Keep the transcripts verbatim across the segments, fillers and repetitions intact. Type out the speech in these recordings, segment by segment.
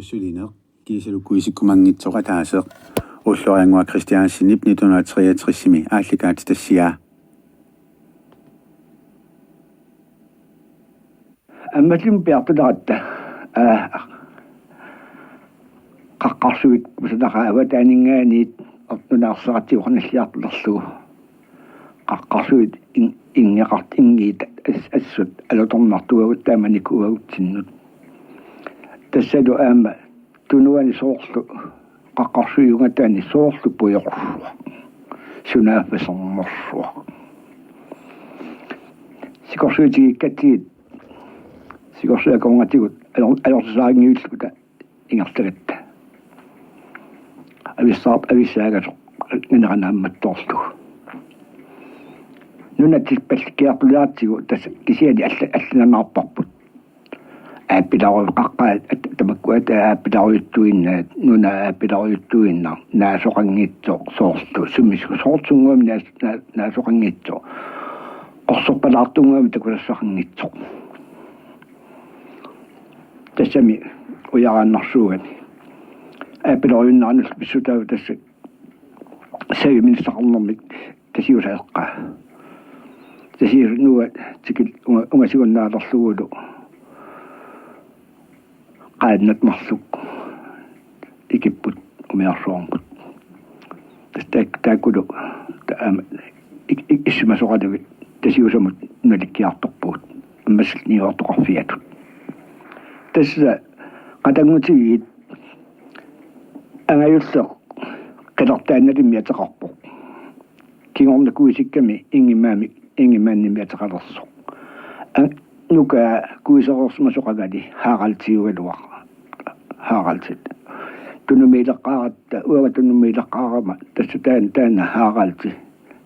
Sulineq kiisalu kuisikkumanngitsoq ataaseq Ulloriannguaq Kristiansenip nitten hundrede og treogtresimi aallakaatitassiaa. Ammassalimmut piartuleratta, aa, qaqqarsuit kusanaqaat avataaninngaanniit nunarsuartigut qanilliartulerlugu. Qaqqarsuit in-, inngeqart-, inngiit as-, assut alutornartuagut taamanikkut uagutsinnut. Tassalu aamma tunuani soorlu qaqqarsuit ungataanni soorlu pujorsuaq. Sunaaffa sermersuaq. Sikorsuit tikikkatsigit, sikorsuit akornatigut alor-, alorsaarinngivilluta ingerlagatta. Avissaart-, avissaagasoq nganera naammattoorlugu. Nunat tippallikkiartuleratsigu tassa kisianni alla-, allananaarparput. Aappilaru-, qaqqaat at-, tamakku aat-, aappilarujuttuinnaat, nuna aappilarujuttuinnaq, naasoqanngitsoq soorlu, sumisu-, soorlu sunnguamik naas-, naa-, naasoqanngitsoq. Qorsorpalaartunnguamik takusassaqanngitsoq. Tassami ujaraannarsuugami. Aappilarujunnarnullu pissutaavoq tassa saviminissaqarnermik Tasiusap eqqaa. Tasiusap nuua tikil-, unga-, ungasigunnaarlugulu qaannat marluk ikipput umiarsuarmut. Tassa taak-, taakkulu ta-, aamma ik-, ik-, issimasoqalugit Tasiusamut nunalikkiartorpugut. Ammassallu niuertoqarfiatut. Tassa qatanngutigiit angajulleq qilertaannalimmik ateqarpoq. Kingorna kuisikkami Ingemannimik, Ingemannimik ateqalersoq. A-, nukaa kuisereersimasoq angali Haraldiugaluaq. Haraldi. Tunumiileqqaaratta, uanga tunumiileqqaarama, tassa taan-, taanna Haraldi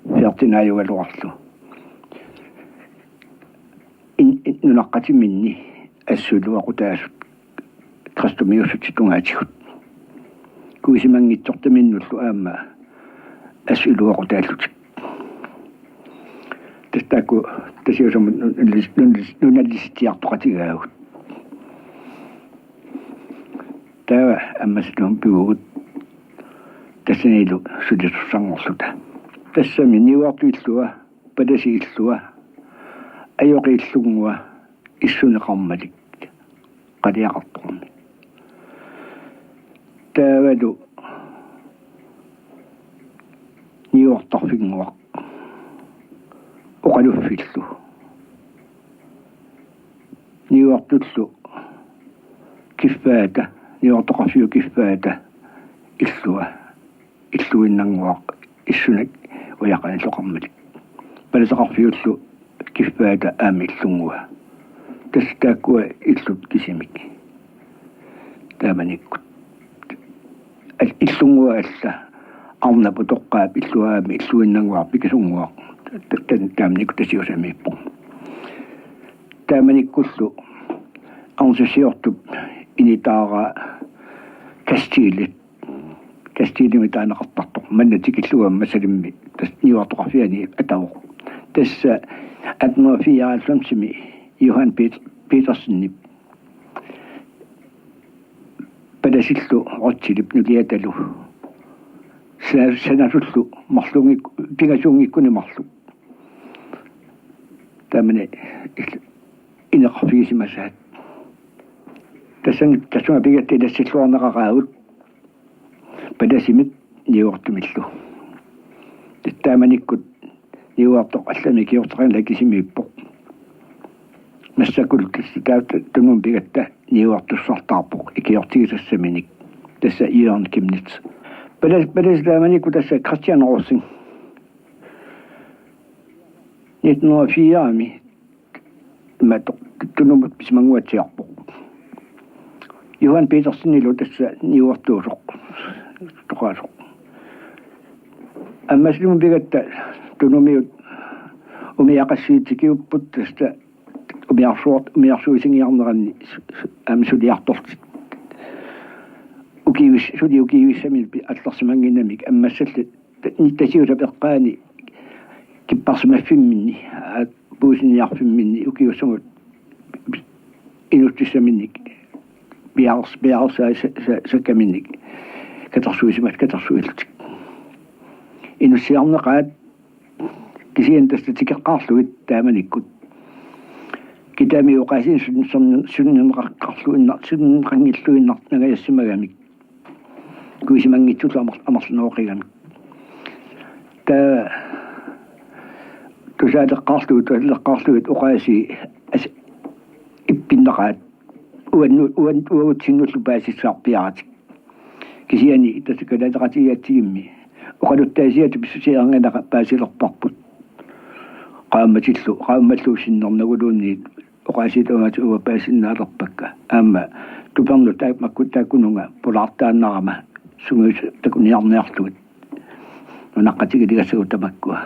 Ferdinandiugaluarlu. In-, in-, nunaqqatiminni assut iluaqutaasut kristumiussutit tungaatigut. Kuisimanngitsortaminnullu aamma assut iluaqutaallutik. Tassa taakku Tasiusamut nun-, nunnalis-, nunnalis-, nunalisitsiartoqatigaagut. Taava Ammassalimmut pivugut tassanilu sulisussanngorluta. Tassami niuertoq illua, palasi illua, ajoqi illunnguaq, issuneqarmalik qaliaqartormi. Taavalu niuertarfinnguaq oqaluffillu. Niuertullu kiffaata, niuertoqarfiup kiffaata illua, illuinnannguaq issunik ujaqanilloqarmalik. Palasaqarfiullu kiffaata aamma illunnguaq. Tassa taakkua illut kisimik. Taamanikkut. Al-, illunnguaq alla arnap utoqqaap illuaami illuinnannguaq pikisunnguaq. Ta-, ta-, taamanikkut Tasiusamiippoq. Taamanikkullu Arnasussiortup initaaraa Kastiilit. Kastiilimik taaneqartartoq. Manna tikillugu Ammassalimmi tassa niuertoqarfiani atavoq. Tassa atten hundrede fireoghalvfemsimi Johan Pet-, Petersenip palasillu Rüttelip nuliatalu sa-, sanasullu marlunngik-, pingasuunngikkunik marluk. Taamani il-, ineqarfigisimasaat. Tassani tassunga pigatta ilassilluarneqaqaagut palasimit niuertumillu. Taamanikkut niuertoq allamik ikiorteqarnera kisimiippoq. Massakkut tassa taava Tunumut pigatta niuertussartaarpoq ikiortigisassaminik. Tassa Jørgen Chemnitz. Palas-, palasi taamanikkut tassa Christian Rosing. Nitten hundrede og fire-mi imaattoq Tunumut pisimannguatsiarpoq. Johan Petersenilu tassa niuertuusoq, toqaasoq. Ammassalimmut pigatta Tunumiut umiaqassiit tikiupput tassa umiarsuart-, umiarsuisingiarneranni s-, s-, aamma suliartortut. Ukiivis-, suli ukiivissaminik pi-, allarsimannginnamik Ammassalli Tasiusap eqqaani kipparsimaffimminni, aa, puisiniarfimminni ukiussamut inuussutissaminik piars-, piarsaassakkaminnik katersuisimaat katersuillutik. Inussiarneqaat kisianni tassa tikeqqaarlugit taamanikkut. Kitaami oqaasiinik sun-, sun-, sunnerneqarluinnaq-, sunnerneqanngilluinnarnangajassimagami. Kuisimanngitsullu amer-, amerlaneroqigami. Taava tusaaleqqaarlugit, tusaaleqqaarlugit oqaasii as-, ippinnaqaat uannu-, uan-, uagutsinnullu paasissaarpiaratik. Kisianni tassa kalaaleqatigigatsigimmi oqaluttaasiat pissutigereerneqarnerat paasilerparput. Qaammatillu, qaammallu sinnernaguluunniit oqaasiit tamaasa uanga paasinnaalerpakka. Aamma tupernut taak-, makku taakkununnga pulaartaannarama sungiusut takuniarniarlugit. Nunaqqatigiligassagut tamakkua.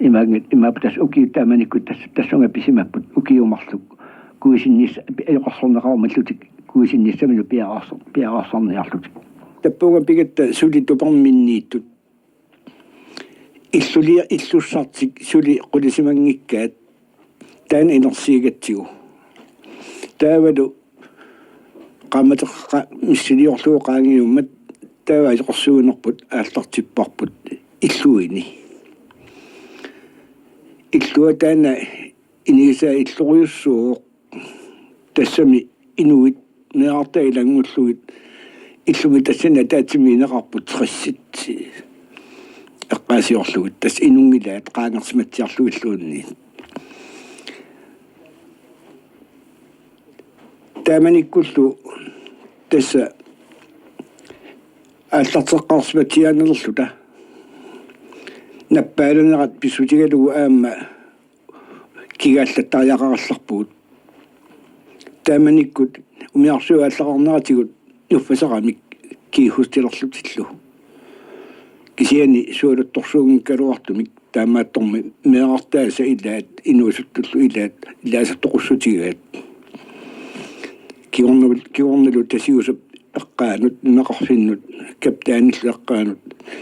Imaanngit-, imaappoq tassa ukiut taamanikkut tassa, tassunga pisimapput ukiut marluk. Kuisinnissaq pi-, ajoqersorneqarumallutik kuisinnissaminnut piareersar-, piareersarniarlutik. Tappunga pigatta suli tuperminniittut. Illulia-, illussartik suli qulisimanngikkaat taanna inersiigatsigu. Taavalu qaammateqqa-, missiliorlugu qaangiummat taava ajoqersuinerput aallartipparput illuini. Illua taanna inigisaa illorujussuuvoq. Tassami inuit meerartaat ilanngullugit illumi tassani ataatsimik ineqarput tressit eqqaasiorlugit, tassa inunngilaat qaangersimatsiarlugilluunniit. Taamanikkullu tassa aallarteqqaarsimatsiaannalerluta nappaalanerat pissutigalugu aamma kigaallattariaqarallarpugut. Taamanikkut umiarsuit aallarneratigut nuffasaramik kiihustilerlutillu. Kisianni sualuttorsuunngikkaluartumik taamaattormi meerartaasa ilaat, inuusuttullu ilaat, ilaasa toqussutigaat. Kingornalu, kingornalu Tasiusap eqqaanut, nunaqarfinnut, kaptaanillu eqqaanut,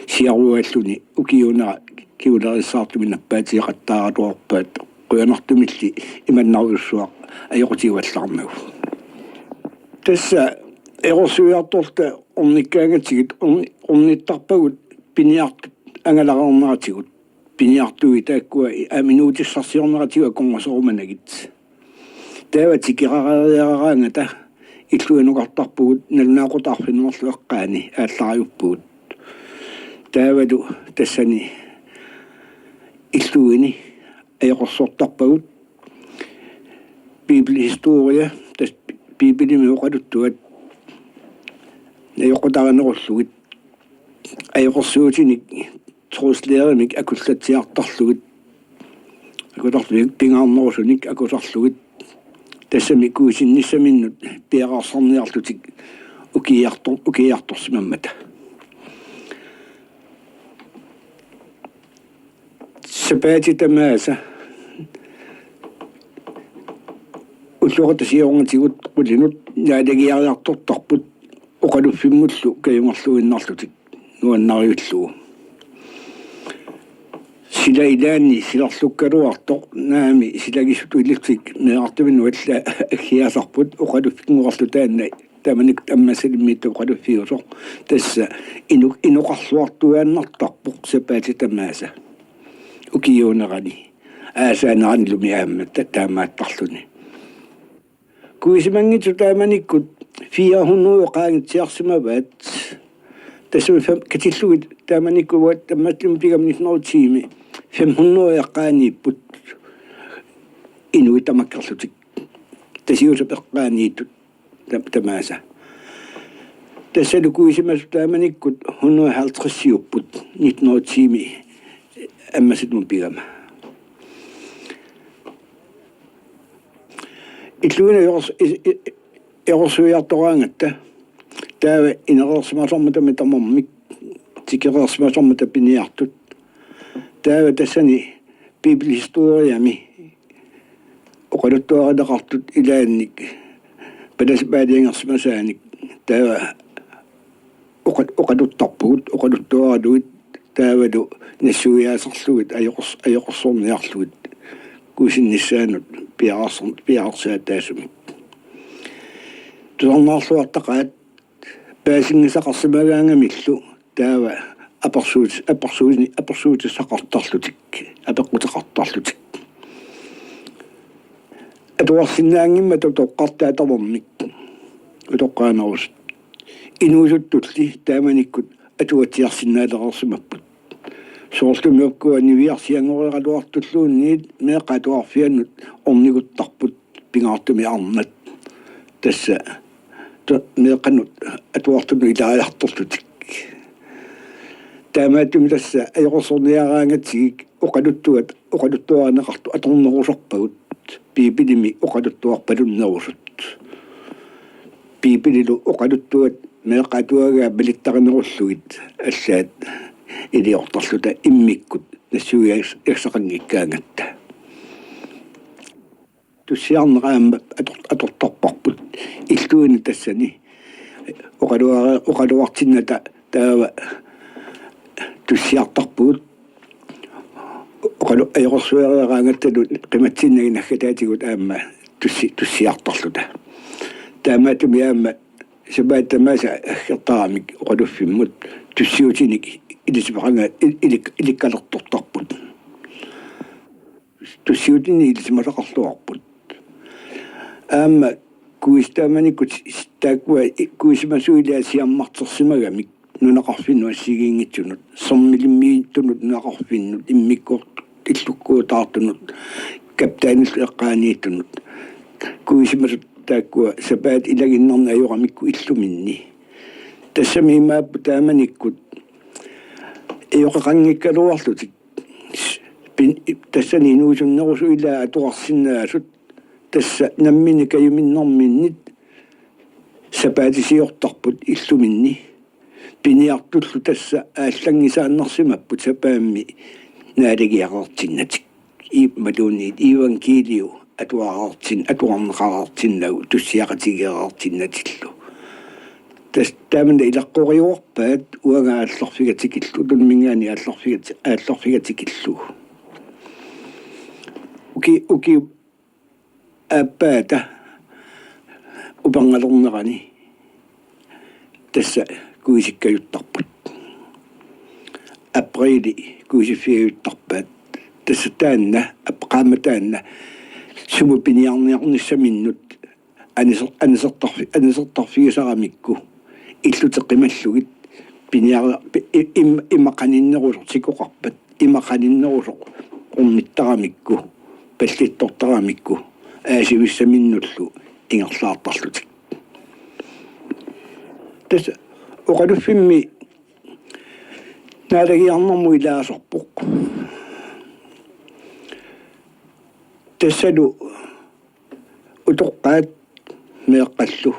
siaruaalluni ukiuunera kinguleriissaartumik nappaatigeqattaaraluarpaat, qujanartumilli imannarujussuaq ajoqutigivallaarnagu. Tassa ajoqersuiartorluta ornikkaangatsigit, orn-, ornittarpagut piniartut angalareerneratigut, piniartui taakkua i-, aamma inuutissarsiorneratigut akornuserumanagit. Taava tikerareeriaraangata illuinukartarpugut nalunaaqutaq arfineq-marluk eqqaani aallarajuppugut. Taavalu tassani illuini ajoqersortarpagut. Bibelhistorie, tassa Bibelimi oqaluttuat ajoqutarinerullugit. Ajoqersuutinik troslærimik akullatsiartarlugit, akutarlugit pingaarnerusunik akusarlugit, tassami kuisinnissaminnut piareersarniarlutik ukiiartor-, ukiiartorsimammata. Sapaatip tamaasa ulloqeqqata siornatigut qulinut naalagiariartortarput oqaluffimmullu kajungerluinnarlutik nuannarivillugu. Sila ilaanni silarlukkaluartoq naami silagisutut ilillutik meerartaminut alla aggiasarput oqaluffinnguarlu taanna taamanikkut Ammassalimmiittoq oqaluffiusoq. Tassa inu-, inoqarluartuaannartarpoq sapaatip tamaasa ukiuunerani. Aasaaneranilumi aamma ta-, taamaattarluni. Kuisimanngitsut taamanikkut fire hundrede qaangitsiarsimavaat. Tassami fem-, katillugit taamanikkut uagut Ammassalimmut pigama nitten hundrede og ti-mi fem hundrede eqqaaniipput inuit tamakkerlutik. Tasiusap eqqaaniittut tam-, tamaasa. Tassalu kuisimasut taamanikkut hundrede og halvtreds-iupput nitten hundrede og ti-mi Ammassalimut pigama. Illuini ajoqers-, i-, i-, ajoqersuiartoraangatta taava inereersimasormatami tamarmik tikereersimasormata piniartut. Taava tassani Bibelhistoriami oqaluttuarineqartut ilaannik palasip aalajangersimasaanik taava oqa-, oqaluttarpugut, oqaluttuaralugit taavalu nassuiaasarlugit ajoqers-, ajoqersorniarlugit kuisinnissaanut piareersar-, piareersaataasumik. tusarnaarluartaqaat paasinngisaqarsimagaangamillu taava apersuut-, apersuuni-, apersuutissaqartarlutik, apeqquteqartarlutik. Atuarsinnaanngimmat utoqqartaat tamarmik utoqqaanerusut. Inuusuttulli taamanikkut atuatsiarsinnaalereersimapput. Soorlumi ukkua niviarsianngoreeraluartulluunniit meeqqat atuarfiannut orniguttarput pingaartumik arnat. Tassa tu-, meeqqanut atuartunut ilaajartorlutik. Taamaattumik tassa ajoqersorniaraangatsigik oqaluttuat, oqaluttuarineqartut atornerusarpagut, Biibilimi oqaluttuarpalunnerusut. Biibililu oqaluttuat meeqqat atuagaat malittarinerullugit allaat iliortarluta immikkut nassuiassaqanngikkaangatta. Tussiarneq aamma ator-, atortarparput. Illuini tassani oqaluara-, oqaluartinnata taava tussiartarpugut. Oqalu-, ajoqersuereeraangattalu qimatsinnagit naggataatigut aamma tussi-, tussiartarluta. Taamaattumik aamma sapaatip tamaasa aggertaramik oqaluffimmut tussiutinik ilisimasaqa-, il-, ilik-, ilikkalertortarput. Tussiutinik ilisimasaqarluarput. Aamma kuis-, taamanikkut s-, taakkua i-, kuisimasut ilaat siammartersimagamik nunaqarfinnut assigiinngitsunut, sermilimmiittunut nunaqarfinnut, immikkoortut illukkuutaartunut, kaptaanillu eqqaaniittunut. Kuisimasut taakkua sapaatip ilaginnarni ajoramikku illuminni. Tassami imaapput taamanikkut ajoqeqanngikkaluarlutik. Pin-, tassani inuusunnerusut ilaat atuarsinnaasut tassa namminneq kajuminnerminnit sapaatisiortarput illuminni. Piniartullu tassa aallanngisaannarsimapput sapaammi naalagiareertinnatik. Iipmaluunniit iivangkiiliu atuareertin-, atuarneqareertinnagu tussiaqatigeereertinnatillu. Tassa taamani ilaqqoriuarpaat uanga aallarfigatikillugu, tunumminngaanniit aallarfigat-, aallarfigatikillugu. Uki-, ukiup aappaata upangalernerani tassa kuisikkajuttarput. Apriili kuisiffigajuttarpaat. Tassa taanna, ap-, qaammat taanna sumut piniarniarnissaminnut aniser-, anisertarfi-, anisertarfigisaramikku illutik qimallugit piniara-, pi-, i-, im-, ima qaninnerusoq sikoqarpat, ima qaninnerusoq ornittaramikku, pallittortaramikku, aasivissaminnullu ingerlaartarlutik. Tassa oqaluffimmi naalagiarnermut ilaasarpoq. Tassalu utoqqaat meeqqallu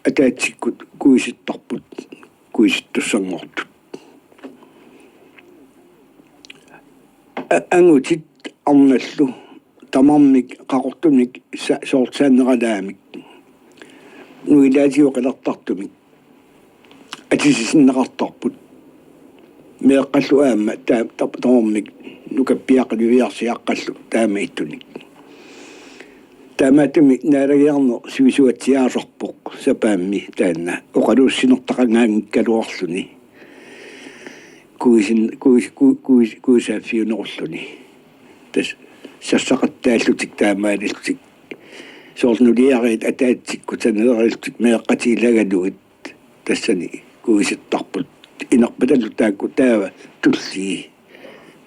ataatsikkut kuisittarput, kuisittussanngortut. A-, angutit arnallu tamarmik qaqortumik sa-, soorlu saanneralaamik nuilaatigut qilertartumik atisisinneqartarput. Meeqqallu aamma taa-, ta-, tamarmik nukappiaqqat niviarsiaqqallu taamaattunik. Taamaattumik naalagiarneq sivisuatsiaasarpoq sapaammi taanna oqaluussinertaqanngikkaluarluni. Kuisin-, kuis-, ku-, kuis-, kuisaaffiunerulluni. Tassa sassaqattaallutik taamaalillutik. Soorlu nuliariit ataatsikkut saneerillutik meeqqatik ilagalugit tassani kuisittarput. Inerpatalu taakku taava tullii.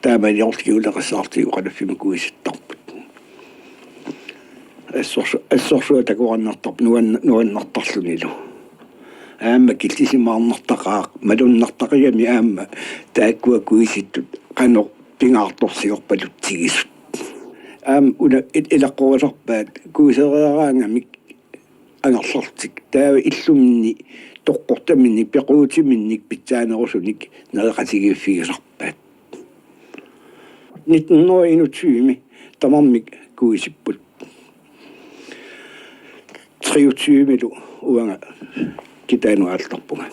Taamaalioqatigiuleqassaartigu oqaluffimmi kuisittarput. Assorsu-, assorsuaq takuarnartarpoq nuann-, nuannertarlunilu. Aamma killisimaarnartaqaaq, malunnartaqigami aamma taakkua kuisittut qanoq pingaartorsiorpalutsigisut. Aamma una il-, ilaqqorisarpaat kuisereeraangamik angerlarlutik. Taava illuminni toqqortaminnik, pequutiminnik pitsaanerusunik nereqatigiiffigisarpaat. Nitten hundrede enogtyve tamarmik kuisipput. Treogtyvelu uanga kitaanut aallarpunga.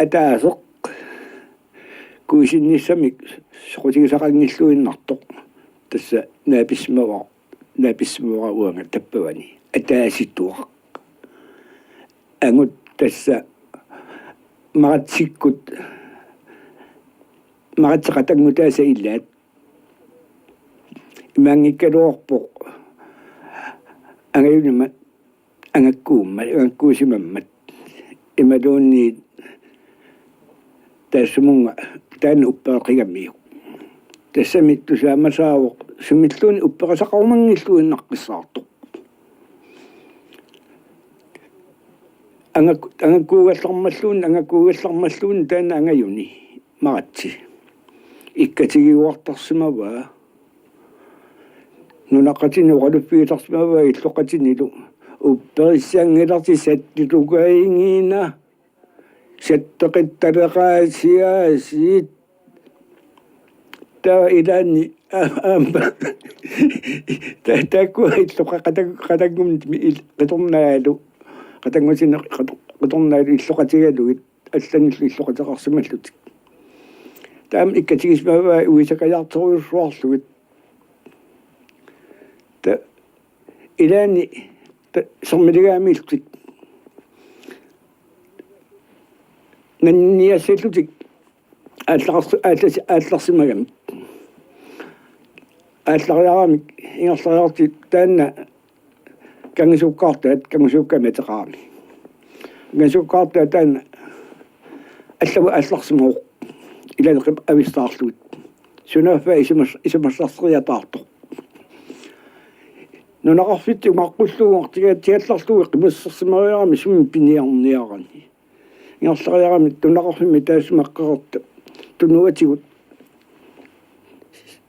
Ataaseq kuisinnissamik soqutigisaqanngilluinnartoq. Tassa naapissimavara, naapissimavara uanga tappavani. Ataasituaq. Angut tassa Maratsikkut, Maratsit qatanngutaasa ilaat. Imaanngikkaluarpoq angajunama angakkuummat, angakkuusimammat. Imaluunniit taassumunnga taanna uppereqigamiuk. Tassami tusaamasaavoq sumilluunniit upperisaqarumanngilluinnaqqissaartoq. Angak-, angakkuugallarmalluunniit, angakkuugallarmalluunniit taanna angajuni Maratsi ikkatigiuartarsimavaa. Nunaqqatini oqaluffigisarsimavaa illoqatinilu: Upperissanngilarsi sattutukainngina, satteqittaleqaasiaasiit. Taava ilaanni aa-, aamma ta-, taakkua illoqa-, qatan-, qatanngummi il-, qitornaalu, qatanngutini qito-, qitornaalu illoqatigalugit allanillu illoqateqarsimallutik. Taama ikkatigisimavai uisakajaartorujussuarlugit. Ta-, ilaanni ta-, sermiligaamillutik nanniassallutik aallars-, aallas-, aallarsimagamik. Aallariaramik ingerlariarlutik taanna Kangisukkaartaat, Kangisukkaamik ateqarami. Kangisukkaartaat taanna allamut aallarsimavoq, ilaanni qip-, avissaarlugit. Sunaaffa isumas-, isumassarsiataartoq. Nunaqarfitsinnguaqqullugu artigaatiallarlugu qimussersimariarami sumi piniarniarani. Ingerlariarami nunaqarfimmi taassuma qeqertaq tunuatigut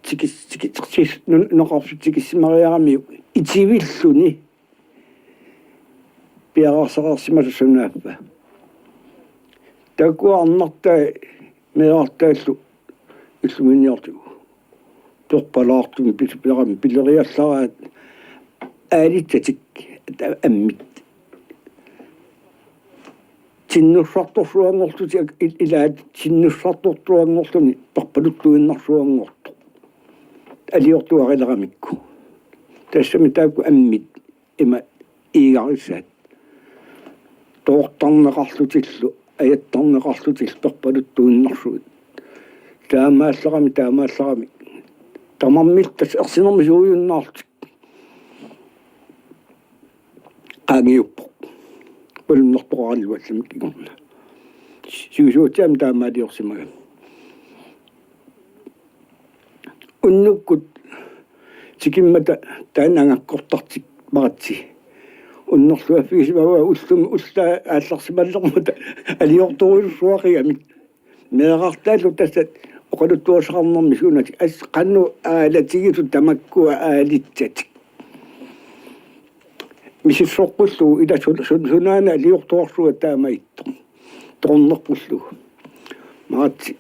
tikis-, tikis-, tikis-, nun-, nunaqarfik tikissimariarami itivilluni piareersaqarsimasoq sunaaffa. Taakkua arnartai meerartaallu illuminniortigu. Perpalaartumik pis-, pilerami pileriallaraat aalitsatik ta-, ammit. Tinnussartorsuanngorlutik ak-, il-, ilaat tinnussartorsuanngorluni perpaluttuinnarsuanngortoq. Aliortuarileramikku. Tassami taakku ammit ima iigarissaat. Toortarneqarlutillu, ajattarneqarlutillu perpaluttuinnarsuit. Taamaallarami, taamaallarami. Tamarmik tassa ersinermi suujunnaarlutik. Qaangiuppoq. Malunnertoqaraluallamik kingorna. Siusuatsiaamik taamaaliorsimagami. Unnukkut tikimmata taanna angakkortartik Maratsi unnerluaffigisimavaa ullumi ullaa aallarsimallermata aliortorujussuaqigamik. Meerartaallu tassa oqaluttuassaqarnermi suunatik as qanoq aalatigisut tamakkua aalitsatik. Misissoqqullugu ila sun-, sun-, sunaana aliortuarsuat taamaattoq. Toornerpullugu. Maratsi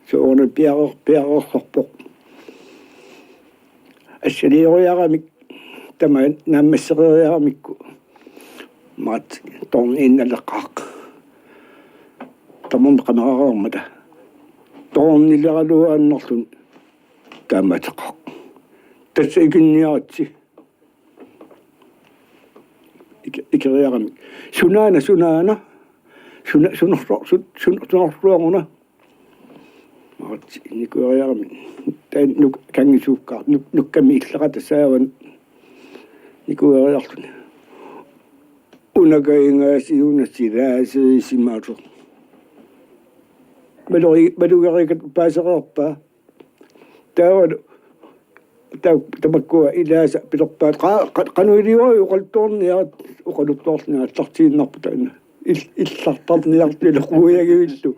soorunami piareer-, piareersarpoq. Assilioriaramik tamaat naammassereeriaramikku. Maratsi toorniinnaleqaaq. Tamarmik qamerareermata. Toornileraluaannarluni taamaateqaaq. Tassa ikinniaritsi. Iki-, ikeriarami. Sunaana, sunaana. Suna-, sunerso-, su-, sun-, sunersuaruna. Maratsi nikueriarami. Taanna nuk-, Kangisukkaar-, nuk-, nukkami illaqata saavan nikueriarluni. Una kaingaasiuna silaasiisimasoq. Maluri-, malugerikat paasereerpaa. Taavalu ta-, tamakkua ilaasa pilerpaat qa-, qa-, qanoq iliuarit oqaluttuarniarit, oqaluttuarluni aallartiinnarput taanna. Il-, illartarniartut iloquujagivillu.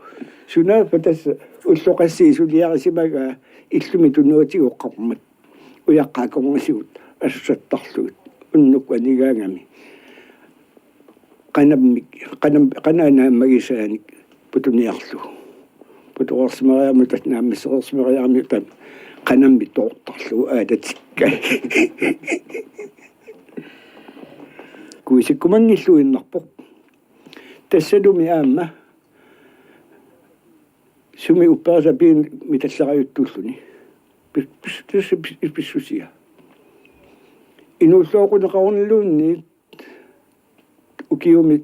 Sunaaffa tassa ulloqassii suliarisimagaa illumi tunuatigut qarmat. Ujaqqat akornasigut assattarlugit. Unnukkut anigaangami. Qanammik, qanam-, qanaa naammagisaanik putuniarlugu. Putoreersimariarami tassa naammassereersimariarami taanna qanammik toortarlugu aalatikkai. Kuisikkumanngilluinnarpoq. Tassalumi aamma sumi upperisaq piin mitallerajuttuulluni. Pis-, pis-, pis-, pis-, pissusia. Inuulluaqquneqaruniluunniit ukiumi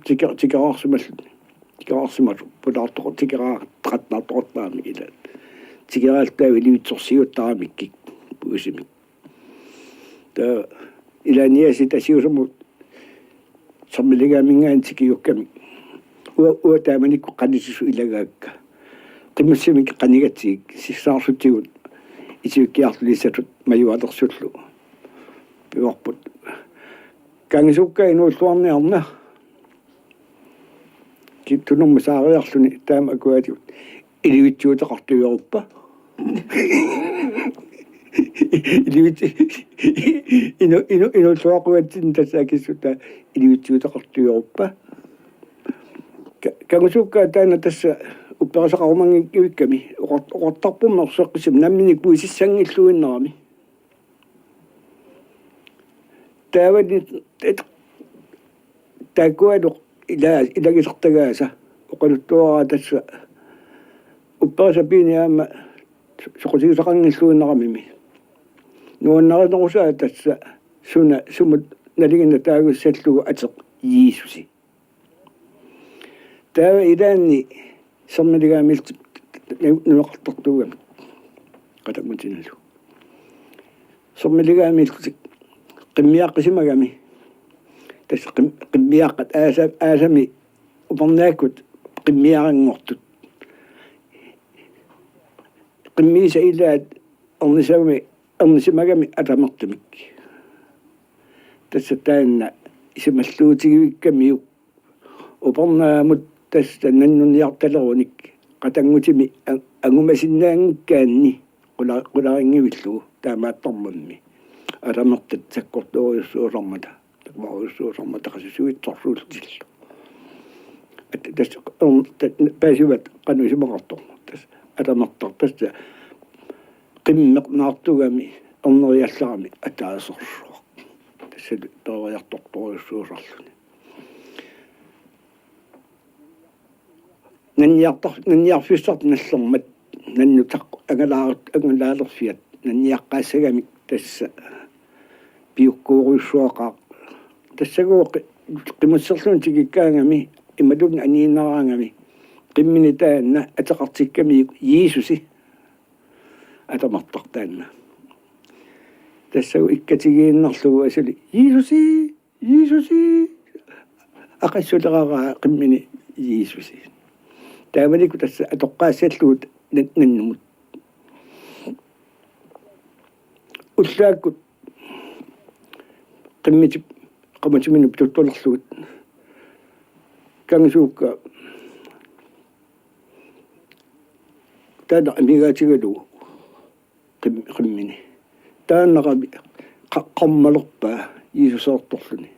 tike-, tikeraarsimalluni. Tikeraarsimasut pulaartoqar-, tikeraartaqattaartoqartaramik ilaat. Tikeraaltaavit ilivitsorsiuttaramikkik puisimik. Taava ilaaniasit Tasiusamut Sermiligaaminngaanniit tikiukkami. Uanga, uanga taamanikkut qanittussaq ilagaakka. Qimussimik qanigatsigik sissaarsutsigut itivikkiartuliisatut majualersullu. Pivarput. Kangisuukkaat inuulluarniarna. Ki-, tunumma saariarluni taama akuatigut. Ilivitsuuteqartuioruppa. Ilivitsu-, inu-, inu-, inuulluaqquatsinni tassa akissuttaa ilivitsuuteqartuioruppa. Ka-, kangisuukkaat taanna tassa upperisaqarumanngikkami oqart-, oqartarpummi erseqqissumik nammineq puisissanngilluinnarami. Taavani et-, taakkualu ila-, ilagisartagaasa oqaluttuaraa tassa upperisaq piini aamma soqutigisaqanngilluinnaramimi. Nuannarinerusaa tassa suna sumut nalinginnaq taagussallugu ateq Jiisusi. Taava ilaanni Sermiligaamiillutik nunaqartartuugamik qatanngutinillu. Sermiligaamiillutik qimmiaqqisimagami. Tassa qim-, qimmiaqqat aasa-, aasami upernaakkut qimmiaranngortut. Qimmiisa ilaat ernisimagami, ernisimagami atamertamik. Tassa taanna isumalluutigivikkamiuk upernaamut tassa nannunniartalerunik qatanngutimi a-, angumasinnaanngikkaanni qula-, qularinngivillugu taamaattarmammi. Atamertat sakkortoorujussuusarmata, takuarujussuusarmata qasusuitsorsuullutillu. At-, tassa, um, ta-, paasivat qanoq isumaqartoq. Tassa atamertaq tassa qimmeq naartugami erneriallarami ataasersuaq. Tassa peroriartortorujussuusarluni. Nanniartar-, nanniarfissartik nallermat nannutaq angalaar-, angalaalerfiat nanniaqqaassagamik tassa piukkuurujussuaqaaq. Tassagooq qi-, qimusserluni tikikkaangami imaluunniit aniinnaraangami qimmini taanna ateqartikkamiuk Jiisusi atamertaq taanna. Tassagu ikkatigiinnarlugu asuli Jiisusi! Jiisusi! Aqassuleraraa qimmini Jiisusi. Taamanikkut tassa atoqqaassallugu nan-, nannumut. Ullaakkut qimmitip qamutiminut pituttulerlugit kangisuukkaat taanna amigaatigalugu qim-, qimmini. Taannaqami qa-, qarmalerpaa Jiisuseertorluni.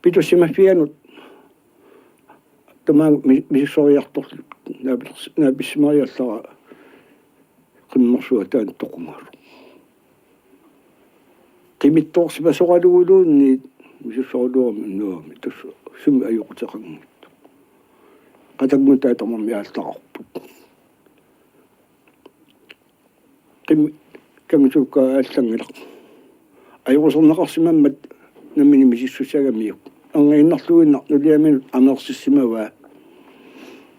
Pitussimavianut tamaanga mi-, misissueriartorlugu naapis-, naapissimariallaraa qimmersuaq taanna toqungasoq. Qimittoorsimasoraluguluunniit misissuerluarami nuami tassa sumi ajoquteqanngitsoq. Qatanngutaa tamarmi aallaqarput. Qim-, kangisuukkaat aallanngilaq. Ajoquserneqarsimammat nammineq misissussagamiuk. Erniinnarluinnaq nuliaminut ameersissimavaa.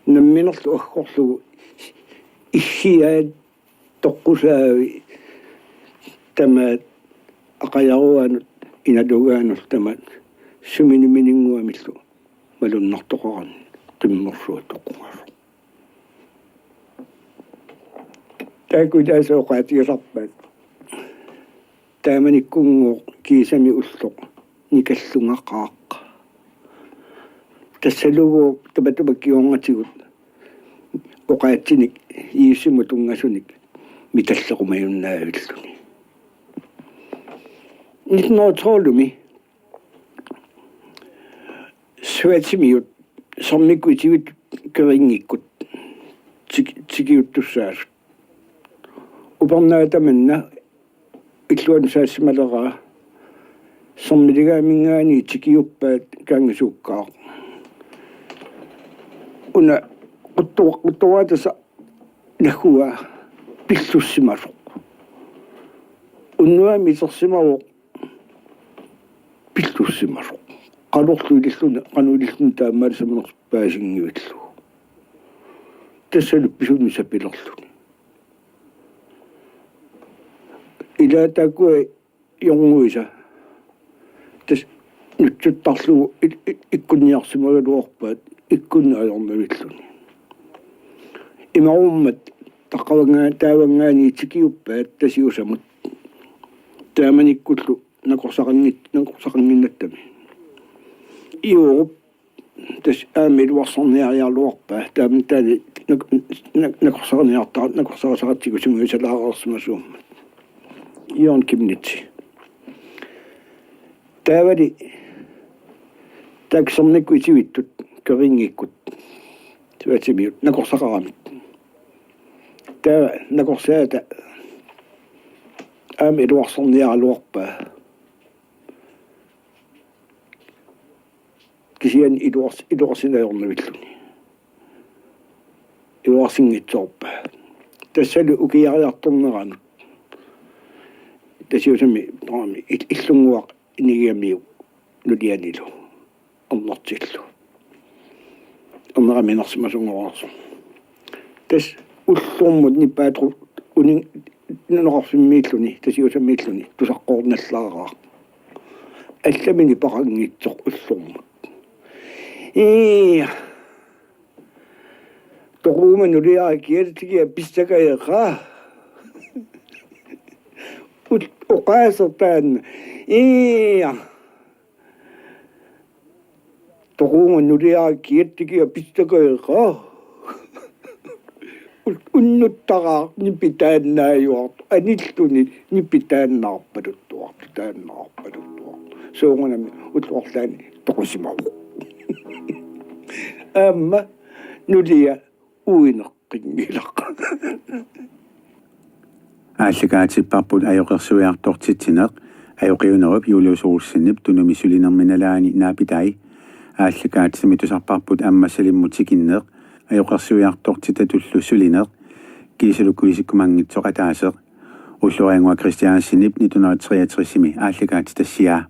Namminerlu aggorlugu iggiaat toqqusaavi tamaat aqajaruanut inalugaanullu tamaat suminiminnguamillu malunnartoqarani qimmersuaq toqungasoq. Taakku ilaasa oqaatigisarpaat. Taamanikkunngooq kiisami ulloq nikallungaqaaq. Tassalugu tamatuma kingornatigut oqaatsinik Jiisusimut tunngasunik mitallerumajunnavilluni. Nitten hundrede og tolv-imi Schweizimiut sermikkut itivittut Quervainikkut tik-, tikiuttussaasut. Upernaaq tamanna illuanut saassimaleraa, Sermiligaaminngaanniit tikiuppaat kangisuukkaat. Una Quttu-, quttuaatasa naggua pillussimasoq. Unnuami itersimavoq pillussimasoq. Qanorlu ililluni, qanoq ililluni taamaalisimanersoq paasinngillugu. Tassalu pisunut sapilerluni. Ilaa taakkua jornguisa. Tassa nutsuttarlugu il-, il-, ikkunniarsimagaluarpaat ikkunnut ajornavilluni. Imarummat taqqavanngaa-, taavanngaanniit tikiuppaat Tasiusamut. Taamanikkullu nakorsaqanngit-, nakorsaqannginnattami. Iuup tassa aamma iluarsarniariaraluarpaa. Taama taanna nak-, nak-, nakorsarniarta-, nakorsarisaqartigu sungiusalaareersimasuummat. Jørgen Chemnitz. Taavali taakku sermikkut itivittut, Kørringikkut. Suatsimiut nakorsaqaramik. Taava nakorsaata aamma iluarsarniaraluarpaa. Kisianni iluars-, iluarsinnut ajornavilluni. Iluarsinngitsoorpaa. Tassalu ukiariartorneranut Tasiusami tamarmi il-, Illunnguaq inigigamiuk nulianilu. Ernertillu. Erneraminersimasunngorarsu. Tassa ullormut nipaatru unin nunaqarfimmiilluni, Tasiusamiilluni, tusaqqoornallaraaq. Allamik nipaqanngitsoq ullormut. Ii. Toquuma nuliara kialtikia pissakajeqaa. Ut-, oqaaseq taanna. Ii. Toquuma nuliara kialtikia pissakajeqaa. Ut-, unnuttaraaq nipitaannaajuartoq. Anilluni nipitaannaarpaluttuartoq, taannaarpaluttuartoq. Soorunami ulluarlaani toqusimavoq. Aamma nulia uineq qinngilaq. Aallakaatipparput ajoqersuiartortitsineq, ajoqiunerup Julius Olsenip Tunumi sulinermi nalaani naapitai. Aallakaatitami tusarparput Ammassalimmut tikinneq, ajoqersuiartortitatullu sulineq, kiisalu kuisikkumanngitsoq ataaseq. Ulloriannguaq Christiansenip nitten hundrede og treogtresimi aallakaatitassiaa.